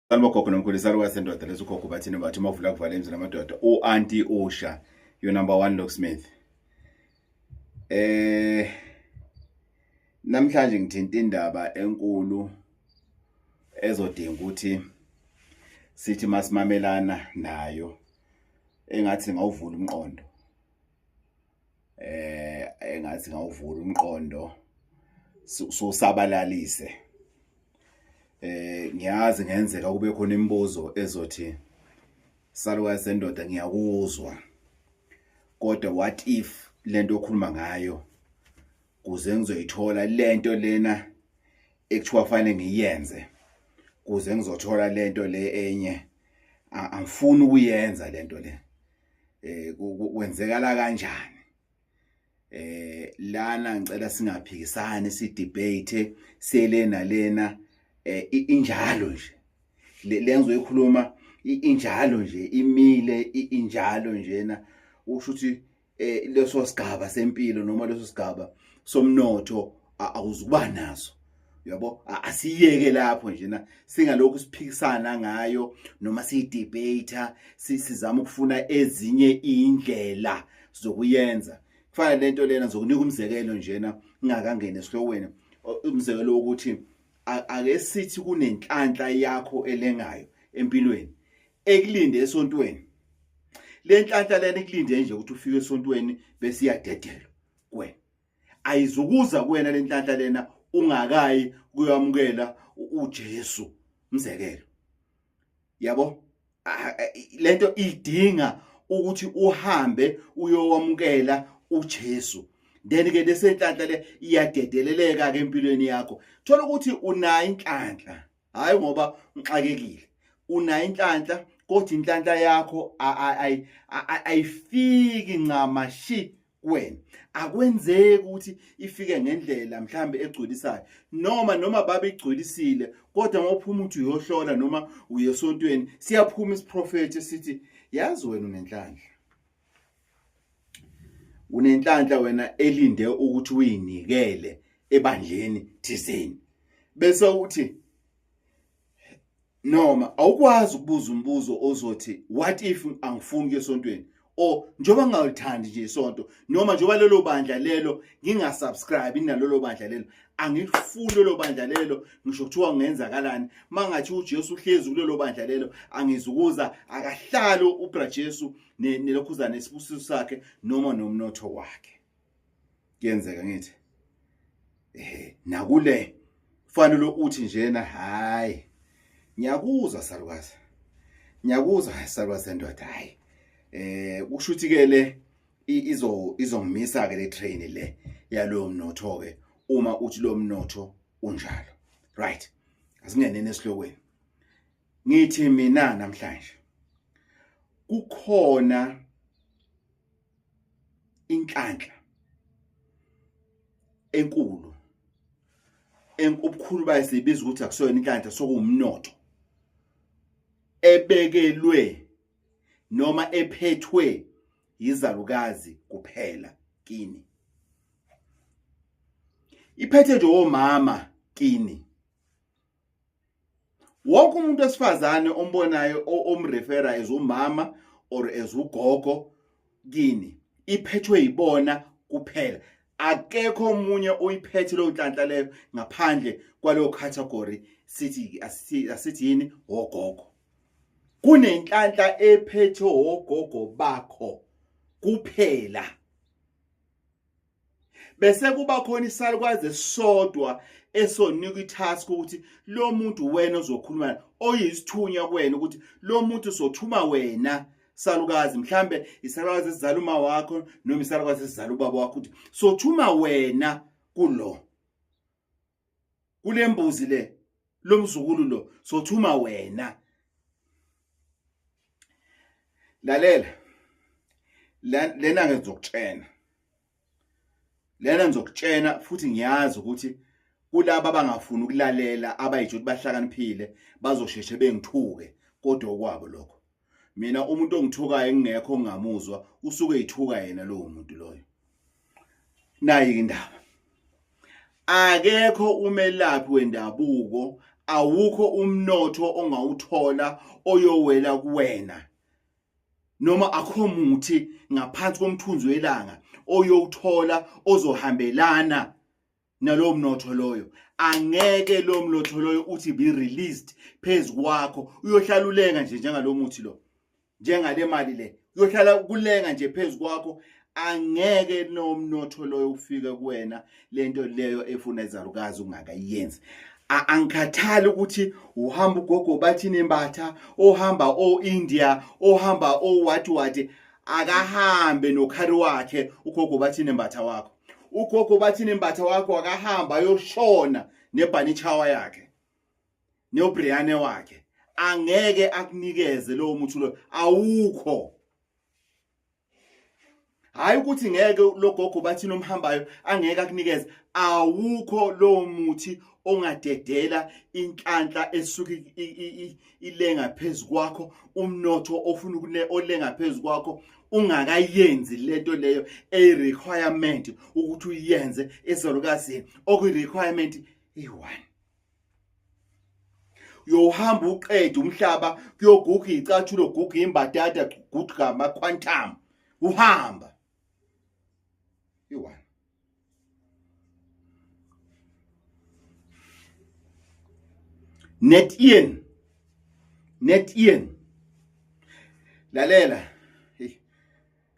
Sanibona gogo nomkhulu, isalukazi sendoda leso ugogo bathini bathi mavula kuvala emzini amadoda u-anti Usha, your number one locksmith. Namhlanje ngithinta indaba enkulu ezodinga ukuthi sithi masimamelana nayo engathi ngawuvula umqondo. Engathi ngawuvula umqondo susabalalise. Ngiyazi ngenzeka kube khona imibuzo ezothi, salukazi sendoda, ngiyakuzwa, kodwa what if lento okhuluma ngayo kuze ngizoyithola lento lena ekuthiwa fanele ngiyenze kuze ngizothola lento le enye, angifuni ukuyenza lento le, kwenzekala kanjani? Lana ngicela singaphikisani, si debate sele nalena. Injalo nje le ngizoyikhuluma, injalo nje, imile, injalo njena. Usho ukuthi leso sigaba sempilo noma leso sigaba somnotho awuzukuba naso, uyabo. Asiyeke lapho njena, singalokhu siphikisana ngayo noma siyidebate, sizama ukufuna ezinye indlela zokuyenza. Kufana lento lena, ngizokunika umzekelo njena ngingakangeni esihlokweni, umzekelo wokuthi ake sithi kunenhlanhla yakho elengayo empilweni ekulinde esontweni. Le nhlanhla lena ikulinde nje ukuthi ufike esontweni bese iyadedelwa kuwena. Ayizukuza kuwena le nhlanhla lena ungakayi kuyamukela uJesu, umzekelo, yabo. Lento idinga ukuthi uhambe uyowamukela uJesu, then ke lesenhlanhla le iyadedeleleka ke empilweni yakho. Thola ukuthi unayo inhlanhla, hayi ngoba uxakekile, unayo inhlanhla, kodwa inhlanhla yakho ayifiki ncamashi kuwena. Akwenzeki ukuthi ifike ngendlela mhlambe egculisayo, noma babe igculisile, kodwa ngophuma uthi uyohlola noma uyesontweni, siyaphuma isiprofethi sithi, yazi wena unenhlanhla, unenhlanhla wena elinde ukuthi uyinikele ebandleni thizeni. Bese uthi noma awukwazi ukubuza umbuzo ozothi, what if angifuni ukuya esontweni, or njengoba ngingalithandi nje isonto, noma njengoba lelo bandla lelo ngingasubscribe nalolo bandla lelo, angilifuni lelo bandla lelo, ngisho kuthiwa kungenzakalani, mangathi uJesu uhlezi kulelo bandla lelo, angizukuza, akahlali uBra Jesu nelokhuzana nesibusiso sakhe noma nomnotho wakhe. Kuyenzeka ngithi nakule fanele uthi njena, hayi, ngiyakuzwa salukazi, ngiyakuzwa salukazi sendoda, hayi, kusho ukuthi ke le izongimisa ke le train le yalowo mnotho ke, uma uthi lo mnotho unjalo. Right, asingenene esihlokweni. Ngithi mina namhlanje kukhona inhlanhla enkulu, ubukhulu bayo siyibiza ukuthi akusiyona inhlanhla, sokuwumnotho ebekelwe noma ephethwe yizalukazi kuphela kini, iphethe nje omama kini. Wonke umuntu wesifazane ombonayo omrefera as umama or as ugogo kini, iphethwe yibona kuphela. Akekho omunye oyiphethe leyo nhlanhla leyo ngaphandle kwaleyo category. Sithi asithi yini? Ogogo. Kunenhlanhla ephethe ogogo bakho kuphela, bese kuba khona isalukwazi esisodwa esonika itask ukuthi lo muntu wena ozokhuluma, oyisithunywa kuwena, ukuthi lo muntu uzothuma wena salukazi, mhlambe isalukazi esizala uma wakho noma isalukazi esizala ubaba wakho, ukuthi sothuma wena kulo kulembuzi le, lomzukulu lo, sothuma wena. Lalela lena, ngizokutshena lena, ngizokutshena futhi. Ngiyazi ukuthi kulabo abangafuni ukulalela, abayitsho ukuthi bahlakaniphile, bazosheshe bengithuke, kodwa okwabo lokho. Mina umuntu ongithukayo engingekho ngingamuzwa, usuke eyithuka yena lowo muntu loyo. Nayi indaba, akekho umelaphi wendabuko Awukho umnotho ongawuthola oyowela kuwena noma akho muthi ngaphansi komthunzi welanga oyowuthola ozohambelana nalowo mnotho loyo. Angeke lo mnotho loyo uthi be released phezu kwakho, uyohlala ulenga nje njengalo muthi lo, njengale mali le, uyohlala kulenga nje phezu kwakho. Angeke nomnotho loyo ufike kuwena, lento leyo efuna izalukazi ungakayenzi. Angikhathali ukuthi uhamba ugogo bathini mbatha, ohamba o-India, ohamba o-what what, akahambe nokhari wakhe ugogo bathini mbatha wakho. Ugogo bathini mbatha wakho akahamba ayoshona nebhanichawa yakhe neobriyane wakhe, angeke akunikeze lowo muthi loyo, awukho. Hayi ukuthi ngeke logogo bathini omhambayo angeke akunikeze, awukho lowo muthi ongadedela inhlanhla esuke ilenga phezu kwakho, umnotho ofuna ukune olenga phezu kwakho, ungakayenzi lento leyo eyi-requirement ukuthi uyenze ezalukazini, okuyi-requirement eyi-one. Uyohamba uqede umhlaba, kuyoguga iy'cathulo, guga imbadada, guga ama-quantum, uhamba i-one. Net een, net een. Lalela,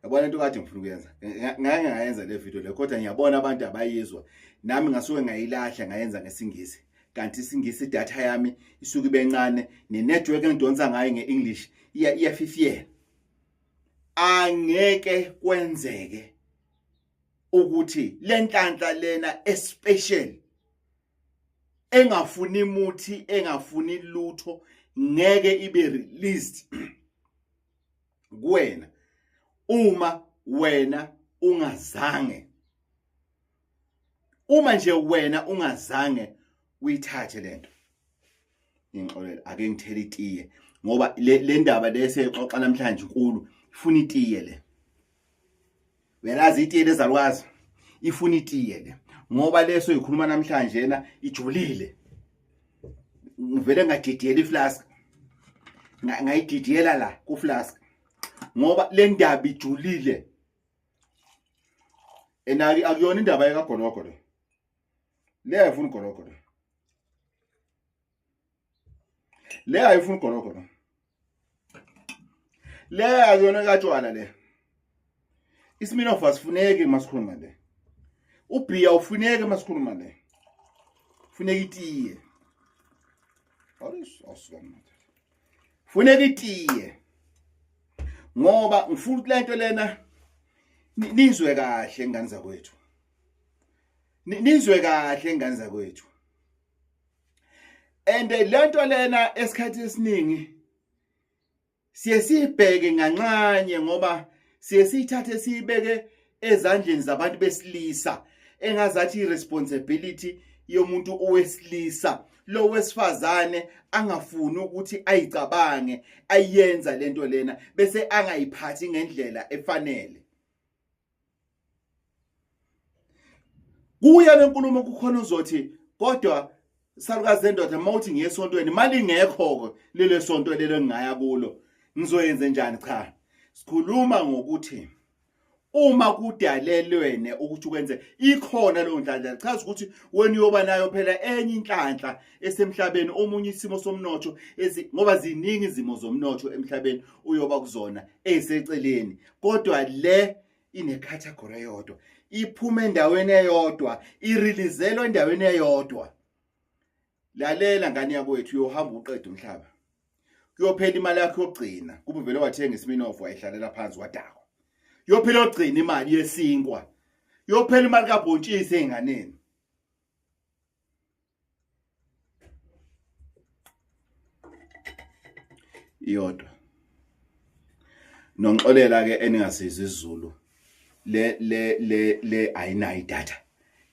yabona into kade ngifuna ukuyenza, ngake ngayenza le video le, kodwa ngiyabona abantu abayizwa, nami ngasuke ngayilahla ngayenza ngesiNgisi, kanti isiNgisi idatha yami isuke ibe ncane, ne-network engidonsa ngayo nge-English iyafifiyela. Angeke kwenzeke ukuthi lenhlanhla lena especial engafuni muthi, engafuni lutho, ngeke ibe released kuwena uma wena ungazange, uma nje wena ungazange uyithathe lento. Ngixolele, ake ngithele itiye ngoba le ndaba lesexoxa namhlanje inkulu, ifuna itiye le. Uyalazi itiye lezalukwazi, ifuna itiye le, ngoba leso ikhuluma namhlanje na ijulile. Ngivele ngadidiyela iflask, ngayididiyela la ku flask ngoba le ndaba ijulile. Enaki akuyona indaba yekagologo le, le ayifuni ugologo le, le ayifuni ugologo le, le akuyona katshwala le. Isiminofu asifuneki masikhuluma le, ubhiya ufuneki masikhuluma le, funeka itiye. Funeka itiye ngoba ngifuna ukuthi lento lena nizwe kahle ngane zakwethu, nizwe kahle ngane zakwethu. And lento lena esikhathi esiningi siye siyibheke nganxanye, ngoba siye siyithathe siyibeke ezandleni zabantu besilisa, engazathi i-responsibility yomuntu owesilisa, lo wesifazane angafuni ukuthi ayicabange ayenza lento lena bese angayiphathi ngendlela efanele. Kuya lenkulumo kukhona uzothi kodwa salukazi lendoda, mawuthi ngiye esontweni mali ingekho ke lele sonto lelo engingaya kulo, ngizoyenze njani? Cha, sikhuluma ngokuthi uma kudalelwene ukuthi ukwenze ikhona leyo nhlanhla, chaza ukuthi wena uyoba nayo phela enye inhlanhla esemhlabeni, omunye isimo somnotho, ngoba ziningi izimo zomnotho emhlabeni uyoba kuzona eziseceleni, kodwa le inecategory eyodwa, iphuma endaweni eyodwa, irilizelwa endaweni eyodwa. Lalela ngane yakwethu, uyohamba uqede umhlaba, kuyophela imali yakho yokugcina, kube vele wathenga iSminoff wayihlalela phansi wadakwa, yophela yogcina imali yesinkwa, yophela imali kabhontshisi ey'nganeni. Iyodwa nongixolela ke eningasizi isiZulu, le le le le ayinayo idatha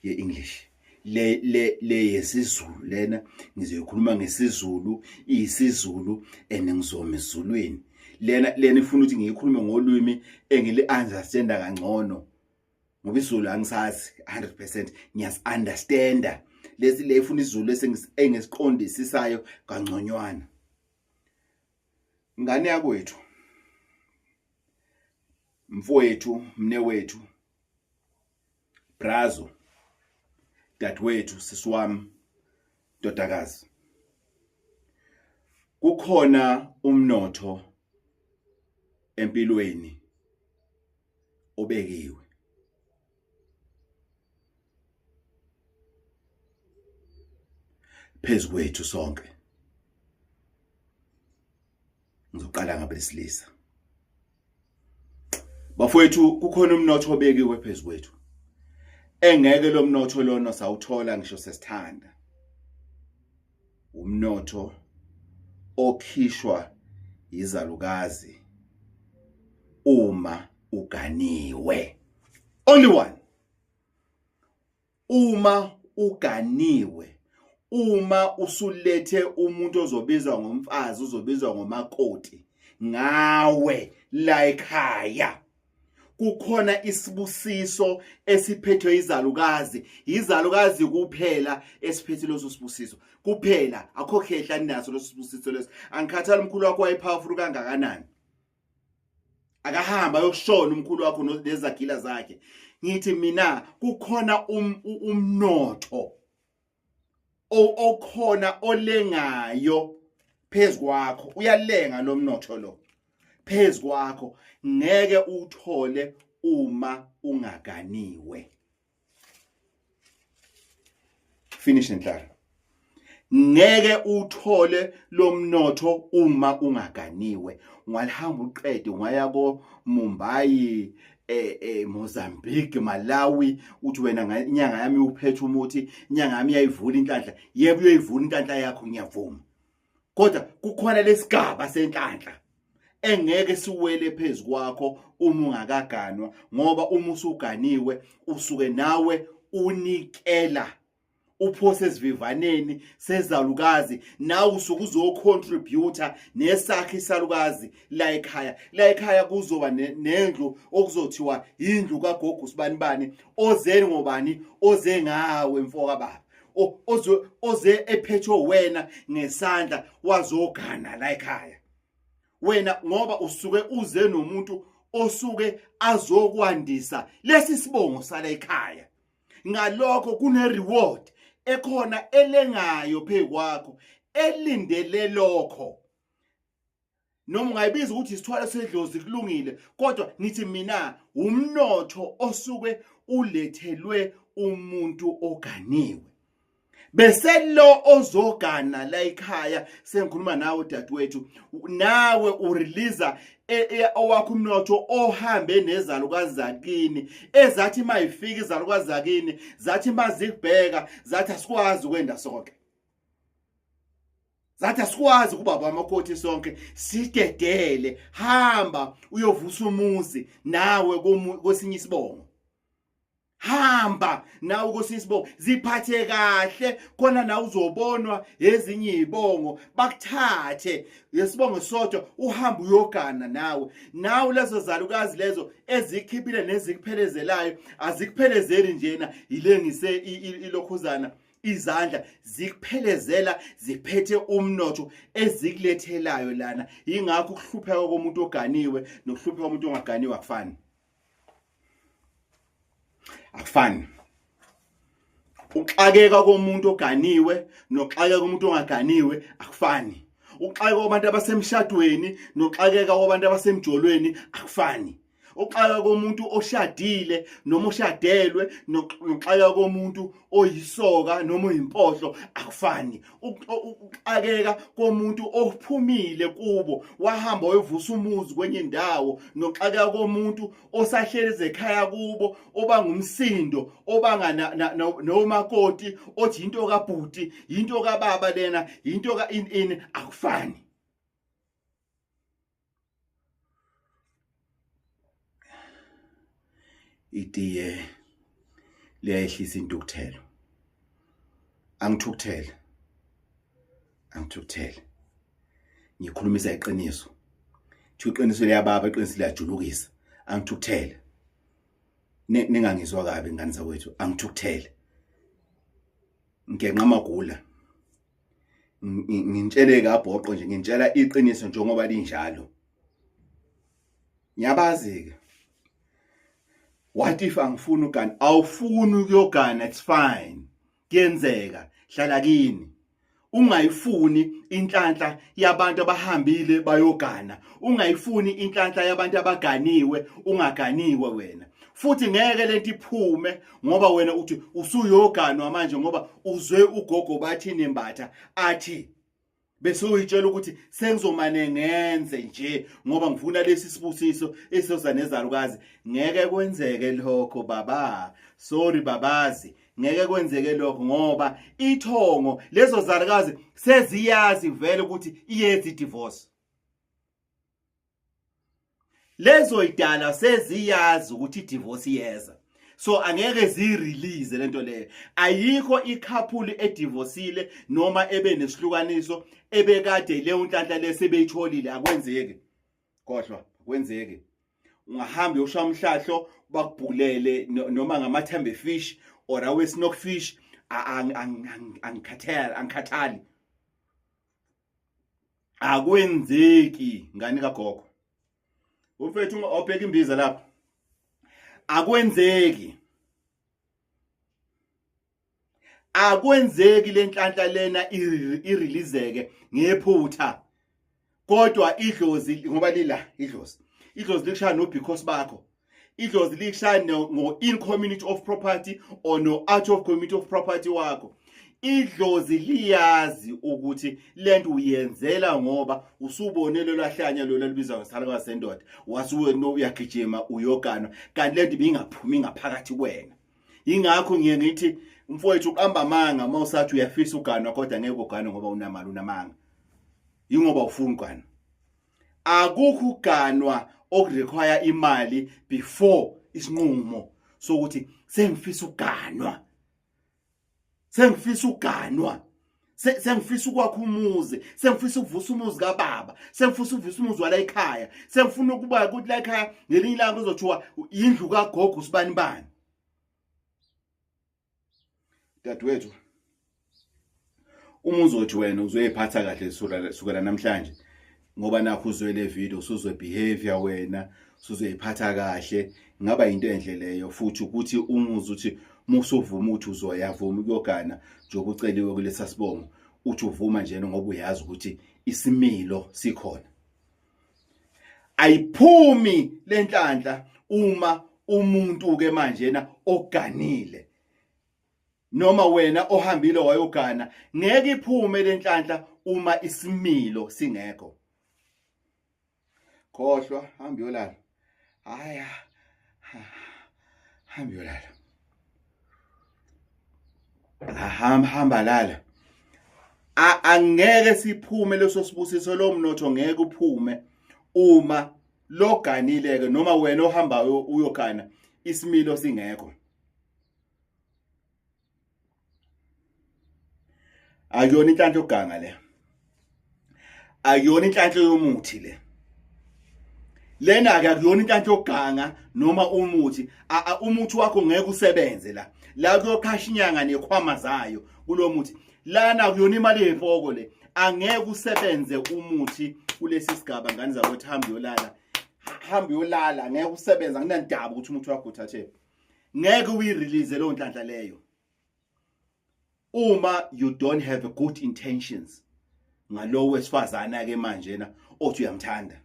ye-English, le le le yesiZulu lena ngizoyikhuluma ngesiZulu, iyisiZulu and ngizoma esiZulwini. Lena lena ifuna ukuthi ngiyikhulume ngolwimi engili understanda kangcono, ngoba isiZulu angisazi 100%, ngiyas understanda. Lesi le ifuna isiZulu engisiqondisisayo kangconywana. Ngane yakwethu, mfowethu, mnewethu, brazo, dadewethu, sisi wami, ndodakazi, kukhona umnotho empilweni obekiwe. Phezu kwethu sonke. Ngizoqala ngabesilisa. Bafowethu, kukhona umnotho obekiwe phezu kwethu. Engeke lo mnotho lona sawuthola ngisho sesithanda. Umnotho okhishwa yizalukazi uma uganiwe. Only one. Uma uganiwe, uma usulethe umuntu ozobizwa ngomfazi, uzobizwa ngomakoti ngawe la ekhaya, kukhona isibusiso esiphethwe izalukazi. Izalukazi kuphela esiphethe leso sibusiso kuphela, akho khehla ninaso leso sibusiso leso. Angikhathali umkhulu wakho wayepowerful kangakanani, akahamba ayokushona umkhulu wakho nezagila zakhe. Ngithi mina kukhona umnotho okhona olengayo phezu kwakho, uyalenga lo mnotho lo phezu kwakho, ngeke uthole uma ungaganiwe. Finish nenhlalo. Ngeke uthole lo mnotho uma ungaganiwe. Ungalihamba uqede, ungaya ko Mumbai, Mozambique, Malawi, uthi wena inyanga yami uphethe umuthi, inyanga yami iyayivula inhlanhla. Yebo, uyoyivula inhlanhla yakho, ngiyavuma, kodwa kukhona lesigaba senhlanhla engeke siwele phezu kwakho uma ungakaganwa, ngoba uma usuganiwe usuke nawe unikela, uphose esivivaneni sezalukazi, nawe usuke uzocontributor nesakhe isalukazi la ekhaya. La ekhaya kuzoba nendlu okuzothiwa indlu kagogo sibanibani, oze ngobani, oze ngawe mfoka baba, oze ephethwe wena ngesandla, wazogana la ekhaya wena, ngoba usuke uze nomuntu osuke azokwandisa lesi sibongo sala ekhaya. Ngalokho kune reward ekhona elengayo phezu kwakho, elindele lokho. Noma ungayibiza ukuthi isithwalo sedlozi, kulungile, kodwa ngithi mina umnotho osuke ulethelwe umuntu oganiwe. Bese lo ozogana la ekhaya, sengikhuluma nawe dadewethu, nawe urelease owakho umnotho ohambe nezalukazi zakini, ezathi mayifika izalukazi zakini zathi mazibheka zathi asikwazi ukwenda sonke, zathi asikwazi kuba amakoti sonke, sidedele, hamba uyovusa umuzi nawe kwesinye isibongo, hamba nawe kwesinye isibongo, ziphathe kahle khona nawe uzobonwa ezinye izibongo, bakuthathe ngesibongo sodwa, uhambe uyogana nawe. Nawe lezo zalukazi lezo ezikhiphile nezikuphelezelayo, azikuphelezeli njena ilengise ilokhuzana izandla, zikuphelezela ziphethe umnotho ezikulethelayo lana. Ingakho ukuhlupheka komuntu oganiwe nokuhlupheka komuntu ongaganiwe akufani, akufani. Uxakeka komuntu oganiwe noxakeka komuntu ongaganiwe akufani. Uxakeka kwabantu abasemshadweni noxakeka kwabantu abasemjolweni akufani. Uxaka komuntu oshadile noma oshadelwe noxaka komuntu oyisoka noma oyimpohlo akufani. Uxakeka komuntu ophumile kubo wahamba wayovusa umuzi kwenye indawo noxakeka komuntu osahleli ekhaya kubo, obanga umsindo, obanga nomakoti othi into kabhuti, into kababa lena, into ka in in, akufani. Itiye liyayehlisa intukuthelo. Angithukuthele, angithukuthele, ngikhulumisa iqiniso. Thi iqiniso liyababa, iqiniso liyajulukisa. Angithukuthele, ningangizwa kabi ngane zakwethu, angithukuthele. Ngenqa amagula. Ngintshele kabhoqo nje ngintshela iqiniso njengoba linjalo. Ngiyabazi ke. What if angifuni ugana? Awufuni ukuyogana, it's fine. Kuyenzeka, hlala kini. Ungayifuni inhlanhla yabantu abahambile bayogana, ungayifuni inhlanhla yabantu abaganiwe, ungaganiwe wena. Futhi ngeke lento iphume ngoba wena uthi usuyoganwa manje ngoba uzwe ugogo bathini Mbatha athi bese uyitshela ukuthi sengizomane ngenze nje ngoba ngifuna lesi sibusiso esizoza nezalukazi. Ngeke kwenzeke lokho baba, sorry babazi, ngeke kwenzeke lokho ngoba ithongo lezo zalukazi seziyazi vele ukuthi iyeza i-divorce. Lezo idala seziyazi ukuthi i-divorce iyeza, so angeke zirelease lento leyo. Ayikho i-couple edivosile noma ebe nesihlukaniso ebekade leyo nhlanhla lesebeyitholile, akwenzeki. Khohlwa, akwenzeki. Ungahamba uyoshaya umhlahlo bakubhulele noma ngamathembe fish or awe snock fish, angikhathali, angikhathali, akwenzeki ngani kagogo. Umfethu obheka imbiza lapha, akwenzeki, akwenzeki lenhlanhla lena ireleaseke ngephutha. Kodwa idlozi ngoba lila idlozi, idlozi likushaya no because bakho, idlozi likushaya ngo in community of property or no out of community of property wakho. Idlozi liyazi ukuthi lento uyenzela ngoba usubone lolahlanya lo lolubizwa ngesalukazi sendoda, wasuwe uyagijima uyoganwa, kanti lento ibingaphumi ngaphakathi kuwena. Ingakho ngiye ngithi mfowethu uqamba amanga uma usathi uyafisa uganwa kodwa ngeke uganwe ngoba unamali, unamanga. Yingoba ufuna uganwa. Akukho uganwa okurequire imali before isinqumo sokuthi sengifisa uganwa, sengifisa uganwa, sengifisa ukwakha umuzi, sengifisa ukuvusa umuzi kababa, sengifisa ukuvusa umuzi wala ekhaya, sengifuna ukuba ukuthi la ekhaya ngelinye ilanga kuzothiwa indlu kagogo usibani bani. Dadewethu, uma uzothi wena uzoyiphatha kahle sukela namhlanje, ngoba nakho uzwe le video, usuzwe behavior wena usuzoyiphatha kahle, ngaba into enhle leyo. Futhi ukuthi uma uzuthi musuvuma ukuthi uzoyavuma ukuyogana njengoba uceliwe kulesa sibongo, uthi uvuma nje ngoba uyazi ukuthi isimilo sikhona. Ayiphumi lenhlanhla uma umuntu ke manjena oganile noma wena ohambile wayogana, ngeke iphume lenhlanhla uma isimilo singekho. Khohlwa, hamba uyolala. Haya, hamba uyolala. Hamba, hamba lala. Angeke siphume leso sibusiso, lo mnotho ngeke uphume uma loganile ke noma wena ohambayo uyogana isimilo singekho. Akuyona inhlanhla yokuganga le, akuyona inhlanhla yomuthi le, lena ke akuyona inhlanhla yokuganga noma umuthi. Umuthi wakho ngeke usebenze la, la kuyoqhasha inyanga nekhwama zayo kulo muthi lana. Akuyona imali yempoko le, angeke usebenze umuthi kulesi sigaba. Ngane zakwethu, hamba uyolala, hamba uyolala, ngeke usebenze. Anginandaba ukuthi umuthi wakho uthathe, ngeke uyirelease leyo nhlanhla leyo uma you don't have good intentions ngalowo wesifazana ke manje na othi uyamthanda.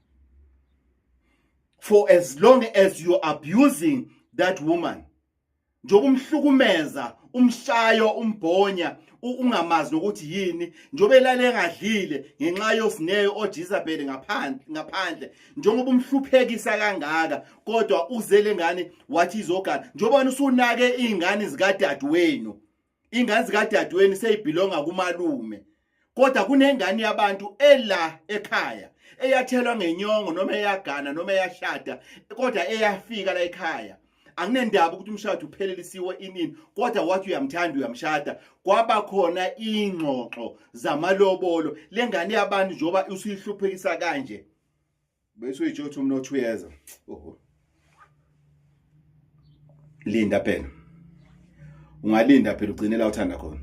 For as long as you are abusing that woman, njengoba umhlukumeza, umshayo, umbhonya, ungamazi nokuthi yini, njengoba elale engadlile ngenxa yosineyo oJezebel ngaphandle ngaphandle, njengoba umhluphekisa kangaka, kodwa uzele ngane wathi izogana, njengoba usunake izingane zikadadewenu, ingane zikadadewenu seyibhilonga kumalume, kodwa kunengane yabantu ela ekhaya eyathelwa ngenyongo noma eyagana noma eyashada, kodwa eyafika la ekhaya. Anginendaba ukuthi umshado uphelelisiwe inini, kodwa wathi uyamthanda, uyamshada, kwaba khona ingxoxo zamalobolo. Lengane yabantu njengoba usuyihluphekisa kanje, bese uyitsho ukuthi umnotho uyeza. Oho, linda phela, ungalinda phela ugcine la uthanda khona.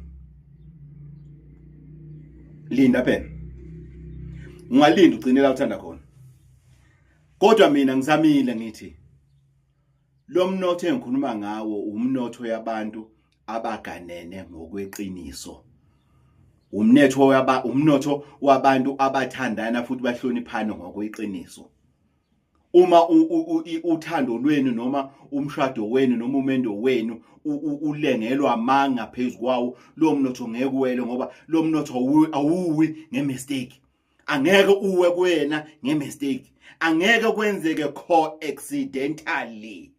Linda phela, ungalinda ugcine la uthanda khona. Kodwa mina ngisamile, ngithi lo mnotho engikhuluma ngawo umnotho yabantu abaganene ngokweqiniso, umnetho yaba umnotho wabantu abathandana futhi bahloniphana ngokweqiniso. Uma uthando lwenu noma umshado wenu noma umendo wenu ulengelwa amanga phezu kwawo, lo mnotho ngeke uwele, ngoba lo mnotho awuwi ngemistake. Angeke uwe kuwena ngemistake, angeke kwenzeke coincidentally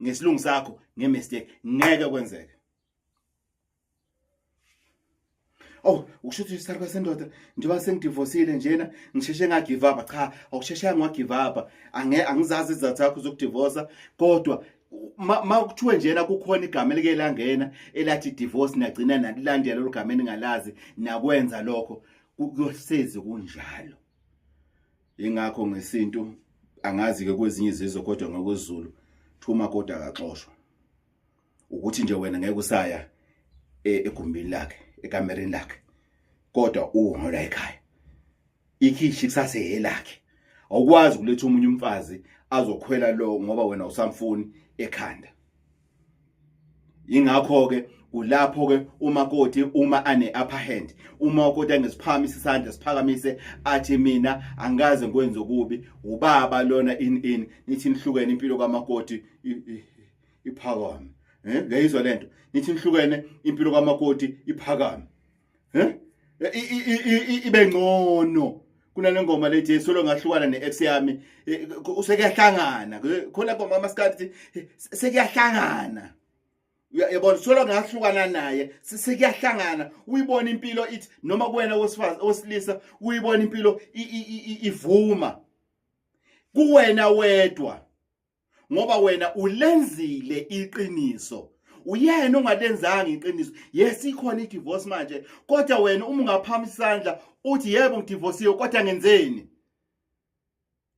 ngesilungu sakho, ngemistake ngeke kwenzeke. Oh, usho ukuthi isalukazi sendoda, njengoba sengidivosile njena, ngisheshe ngagive up? Cha, awusheshe ngagive up. Ange angizazi izizathu zakho zokudivosa, kodwa ma kuthiwe njena kukhona igama elike langena elathi divorce, nagcina nakulandela lolu gama eningalazi, nakwenza lokho, kuyosezi kunjalo. Ingakho ngesintu, angazi ke kwezinye izizwe, kodwa ngokwesiZulu thuma kodwa akaxoshwa. Ukuthi nje wena ngeke usaya egumbini lakhe, ekamereni lakhe, kodwa uhola ekhaya, ikhishi kusase elakhe. Awukwazi ukuletha omunye umfazi azokhwela lo ngoba wena usamfuni ekhanda. Ingakho ke kulapho ke umakoti uma ane upper hand, uma umakoti angesiphakamisa isandla, siphakamise athi, "Mina angikaze ngikwenze okubi, ubaba lona." In nithi nihlukene, impilo kamakoti iphakame. Uyayizwa lento? Nithi nihlukene, impilo kamakoti iphakame, ibe ngcono kunale ngoma lethi solo ngahlukana ne-ex yami, sekuyahlangana. Khona ngoma masikhathi sekuyahlangana, uyabona, solo ngahlukana naye sekuyahlangana. Uyibona impilo ithi noma kuwena wesifazi osilisa, uyibona impilo ivuma kuwena wedwa, ngoba wena ulenzile iqiniso, uyena ongalenzanga iqiniso. Yes, ikhona i-divorce manje, kodwa wena uma ungaphamisa isandla uthi, "Yebo, ngidivosiwe, kodwa ngenzeni?"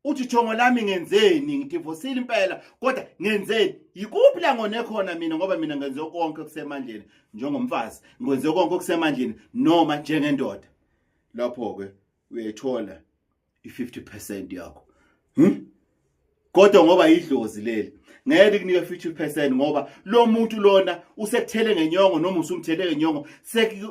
Uthi, "Jongo lami, ngenzeni? Ngidivosile impela, kodwa ngenzeni? Yikuphi la ngone khona mina? Ngoba mina ngenze konke okusemandleni njengomfazi, ngwenze konke okusemandleni noma njengendoda." Lapho ke uyayithola i-50% yakho. Kodwa ngoba idlozi leli ngeke likunike 50%, ngoba lo muntu lona usekuthele ngenyongo noma usumthele ngenyongo,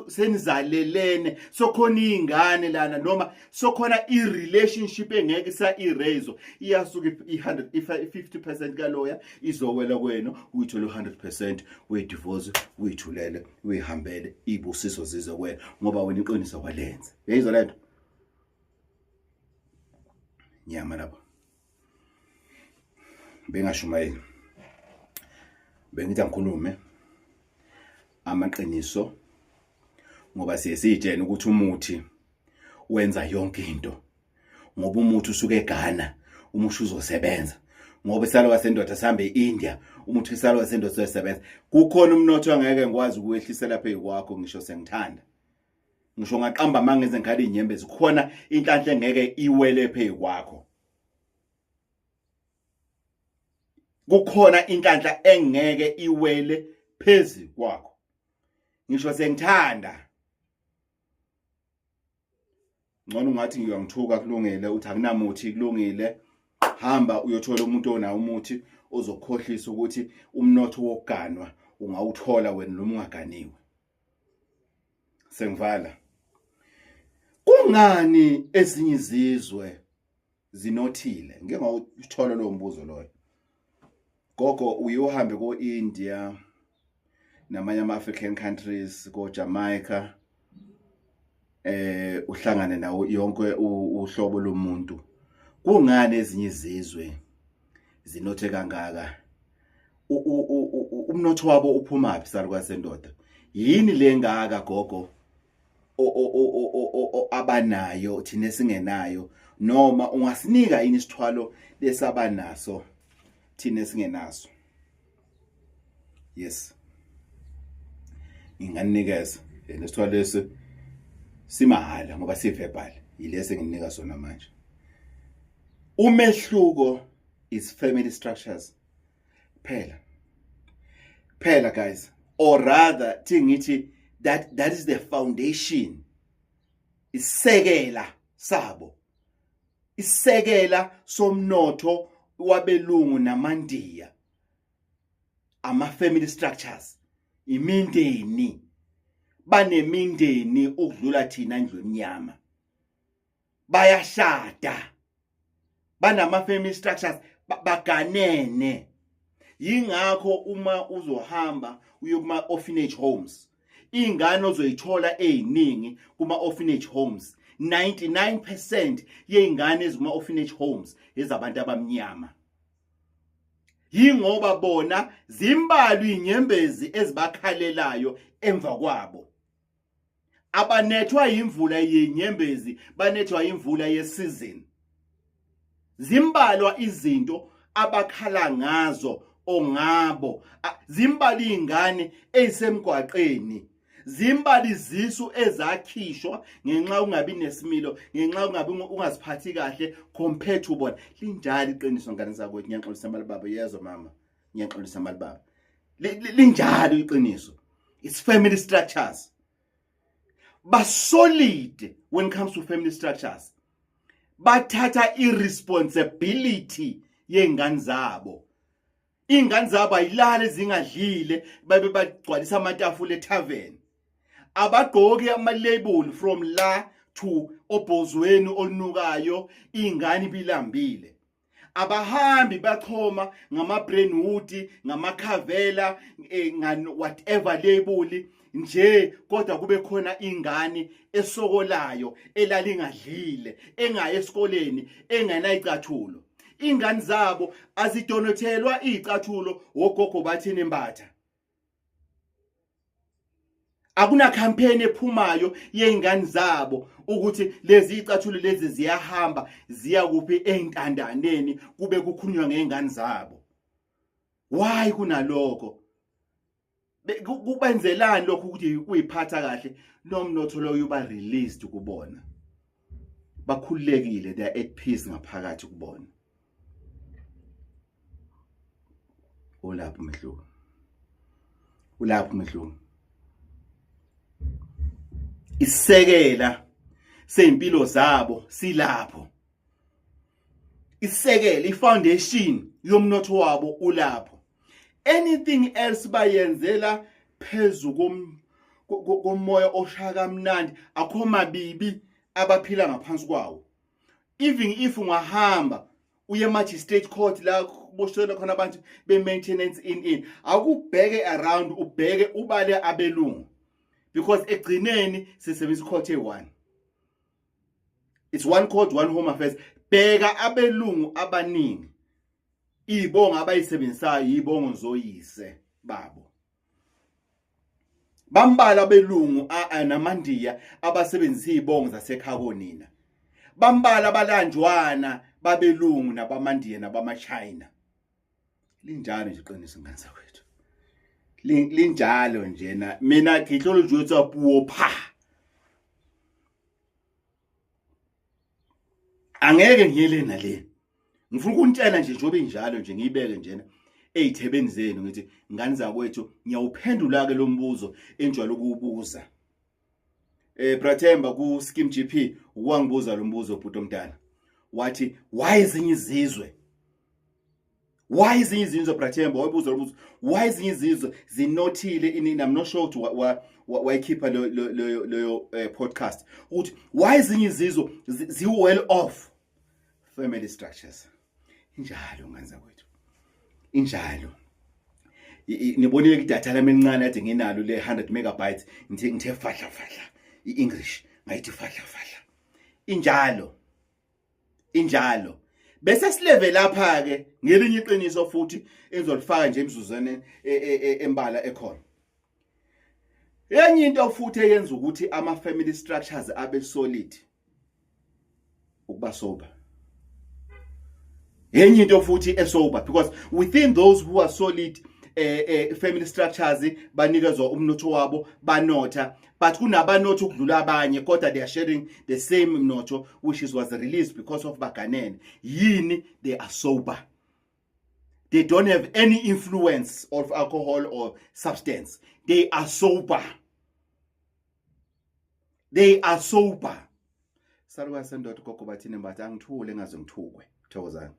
senizalelene, sokhona izingane lana noma sokhona i-relationship engeke isa-erase. Iyasuka i-100, i-50% kaloya izowela kwena, uyithole u-100% we-divorce, uyithulele, uyihambele, ibusiso zize kuwena, ngoba wena iqiniso kwalenza. Uyayizwa lento nyama lapho? Bengashumayeli, bengithi angikhulume amaqiniso, ngoba siye siyitshene ukuthi umuthi wenza yonke into, ngoba umuthi usuke eGhana, umuthi uzosebenza, ngoba isalo sendoda sihambe eIndia, umuthi isalo sendoda uzosebenza. Kukhona umnotho angeke ngikwazi ukuwehlisela phezu kwakho, ngisho sengithanda, ngisho ngaqamba amanga ngize inyembezi, khona inhlanhla engeke iwele phezu kwakho. Kukhona inhlanhla engeke iwele phezu kwakho, ngisho sengithanda. Ngcono ungathi ngiyangithuka, kulungile. Uthi akunamuthi, kulungile. Hamba uyothola umuntu onawo umuthi ozokukhohlisa ukuthi umnotho wokuganwa ungawuthola wena noma ungaganiwe. Sengivala. Kungani ezinye izizwe zinothile? Ngike ngawuthola lowo mbuzo loyo. Gogo, uye uhambe ko-India namanye ama-African countries, ko-Jamaica, uhlangane nawo yonke uhlobo lomuntu, kungani ezinye izizwe zinothe kangaka? Umnotho wabo uphumaphi, salukazi sendoda? Yini lengaka, gogo, abanayo thina esingenayo? Noma ungasinika yini isithwalo lesabanaso thina esingenaso? Yes, nginganikeza lesithwalo lesi simahhala, ngoba si-verbal, yilesi enginika sona manje. Umehluko is family structures phela phela, guys, or rather thi ngithi that is the foundation. Isekela sabo, isekela somnotho wabelungu namandiya, ama family structures, imindeni. Banemindeni ukudlula thina ndlu emnyama. Bayashada, banama family structures, baganene. Yingakho uma uzohamba uye kuma orphanage homes, ingane ozoyithola eziningi kuma orphanage homes, 99% yezingane ezikuma orphanage homes ezabantu abamnyama. Yingoba bona zimbalwa inyembezi ezibakhalelayo emva kwabo. Abanethwa imvula yenyembezi, banethwa imvula yesizini. Zimbalwa izinto abakhala ngazo ongabo. Zimbalwa izingane ezisemgwaqeni, zimbalwa izisu ezakhishwa ngenxa ungabi nesimilo, ngenxa ungabi ungaziphathi kahle compared to bona. Linjalo iqiniso, ngane zakwethu. Ngiyaxolisa mali baba, yezwa mama, ngiyaxolisa mali baba. Linjalo iqiniso. It's family structures. Ba solid when it comes to family structures. Bathatha irresponsibility yengane zabo. Ingane zabo ayilale zingadlile babe bagcwalisa amatafula etavern. Abagqoki ama-label from la to obhozweni olunukayo, ingane ibilambile. Abahambi bachoma ngama-Brentwood, ngama-Carvela, whatever label nje, kodwa kube khona ingane esokolayo elalingadlile, engayi esikoleni, engenayicathulo. Ingane zabo azidonothelwa iy'cathulo wogogo bathini mbatha. Akuna campaign ephumayo yeingane zabo ukuthi lezi icathulo lezi ziyahamba ziya kuphi eintandaneni, kube kukhulunywa ngeingane zabo. Why kunalokho? Kubenzelani lokho ukuthi kuyiphatha kahle? Lo mnotho loyo uba released kubona, bakhululekile, they are at peace ngaphakathi kubona. Ulapho umehluko, ulapho umehluko. Isekela seimpilo zabo silapho, isekela, ifoundation yomnotho wabo ulapho. Anything else bayenzela phezu komoya oshaya kamnandi. Akho mabibi abaphila ngaphansi kwawo. Even if ungahamba uye magistrate court la kuboshelwa khona abantu be-maintenance in akubheke around, ubheke ubale abelungu, because egcineni sisebenzisa court eyi-one. It's one court, one Home Affairs. Bheka abelungu abaningi, izibongo abayisebenzisayo izibongo zoyise babo. Bambala abelungu namandiya abasebenzisa izibongo zasekhabo nina. Bambala abalanjwana babelungu nabamandiya nabamachina. Linjalo nje iqiniso, ngane zakwethu, linjalo njena. Mina ke tlo le jwetsa puo pha, angeke ngiyele nale. Ngifuna ukunitshela nje njengoba injalo nje, ngiyibeke njena ey'thebeni zenu. Ngithi, ngane zakwethu, ngiyawuphendula ke lo mbuzo enjwayele ukuwubuza. Brathemba ku Scheme GP wangibuza lo mbuzo, bhuti omdala, wathi why ezinye izizwe, why ezinye izizwe, Brathemba wayibuza lo mbuzo, why ezinye izizwe zinothile ini? I'm not sure ukuthi wayikhipha leyo podcast ukuthi why ezinye izizwe zi well off. Family structures injalo, ngane zakwethu, injalo. Nibonile idatha lami elincane ade nginalo le 100 megabytes, ngithe fahla fahla iEnglish, ngayithi fahla fahla. Injalo, injalo. Bese sileve lapha ke ngelinye iqiniso futhi engizolifaka nje emzuzweni embala ekhona. Enye into futhi eyenza ukuthi ama family structures abe solid ukuba sober. Enye into futhi esober, because within those who are solid family structures, banikezwa umnotho wabo, banotha, but kunabanotho ukudlula abanye, kodwa they are sharing the same mnotho which is was released because of baganene. Yini? They are sober. They don't have any influence of alcohol or substance. They are sober, they are sober. Salukazi sendoda, gogo bathini, mbathi angithule ngaze ngithukwe. Thokozani.